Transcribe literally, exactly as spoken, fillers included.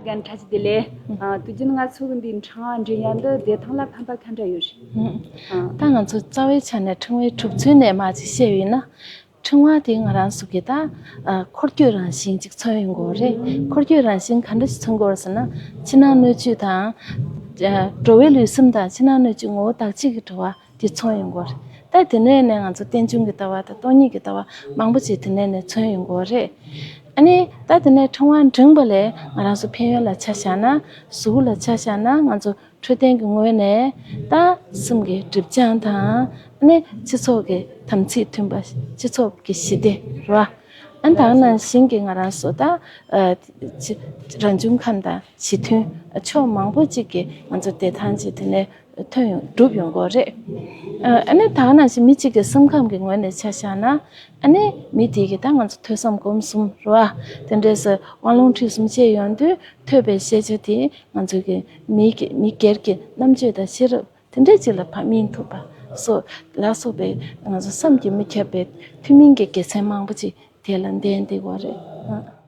རྒན་བཀྲ་ཤིས་བདེ་ལེགས། ཨ། དུས་རྒྱུན་ང་ཚོ་གི་འདི་ཕྲེང་བ་འདྲེན་ཡ་འདི་བདེ་ཐང་ལ་ཕན་པ་ག་འདྲ་ཡོད་རེད། ཨ། ད་ང་ཚོ་རྩ་བའི་ཆ་ནས་ཕྲེང་བའི་གྲུབ་ཚུལ་ནས་མར་ཅིག་བཤད་པ་ཡིན་ན། ཕྲེང་བ་དེ་ང་རང་ཚོ་གི་ད། ཨ། འཁོར་སྐྱོད་རང་བཞིན་ཅིག་མཚོན་ཡོང་གི་ཡོད་རེད། འཁོར་སྐྱོད་རང་བཞིན་ག་འདྲ་ཞིག་མཚོན་གྱི་ཡོད་རེད་ཟེར་ན། ཕྱི་ནང་སྣོད་བཅུད་དང་། ཨ། འགྲོ་བའི་ལུས་སེམས་དང་ཕྱི་ནང་སྣོད་བཅུད་ངོ་བོ་དག་གཅིག་གི་འབྲེལ་བ་དེ་མཚོན་ཡོང་གི་ཡོད་རེད། ད་དེ་ནས་ནས་ང་ཚོ་རྟེན་འབྱུང་གི་ལྟ་བ་དང་སྟོང་ཉིད་ཀྱི་ལྟ་བ་མང་པོ་ཅིག་དེ་ནས་ནས་མཚོན་ཡོང་གི་ཡོད་རེད། ཨ་ནི་ད་དེ་ནས་ཕྲེང་བ་འདྲེན་པ་ལས་ང་རང་ཚོ་ཕན་ཡོན་ལ་ཆ་བཞག་ན། གཟུགས་པོ་ལ་ཆ་བཞག་ན། ང་ཚོ་འཕྲོད་བསྟེན་གྱི་ངོས་ནས་ད་སེམས་ཀྱི་སྒྲིབ་སྦྱང་དང་། ཨ་ནི་སྤྱི་ཚོགས་ཀྱི་དམ་ཚིག་མཐུན་པ། སྤྱི་ཚོགས་ཀྱི་ཞི་བདེ་རེད་བ། ཨ་ནི་ད་ག་ནང་བཞིན་གྱི་ང་རང་ཚོ་ད། ཨ། ཅི། རང་བྱུང་ཁམས་དང་ཞི་མཐུན། ཕྱོགས་མང་པོ་ཅིག་གི་ང་ཚོ་བདེ་ཐང་ཅིག་དེ་ནས་ཐོན་ཡོང་འགྲུབ་ཡོང་གི་ཡོད་རེད། ཨ། ཨ་ནི་ད་ག་ནང་བཞིན་མི་གཅིག་གི་སེམས་ཁམས་ཀྱི་ངོས་ནས་ཆ་བཞག་ན། ཨ་ནི་མི་དེ་གི་ད་ང་ཚོ་ཐོས་བསམ་སྒོམ་གསུམ་རེད་བ། དེ་འདྲས་སེ་དབང་ལུང་ཁྲིད་གསུམ་བྱས་ཡོང་དུས་ཐོས་པའི་ཤེས་བྱ་དེ་ང་ཚོ་གི་མི་གི། མི་སྒེར་གྱི་རྣམ་དཔྱོད་དང་ཤེས་རབ་དེ་འདྲས་ཅིག་ལ་ཕར་སྨིན་ཐུབ་པ་སོགས་ལ་སོགས་པའི་ང་ཚོ་བསམ་གྱིས་མི་ཁྱབ་པའི་ཐུན་མིན་གྱི་དགེ་མཚན་མང་པོ་ཅིག་དེ་ལ་ལྡན་བསྡད་ཡོད་རེད། ཨ།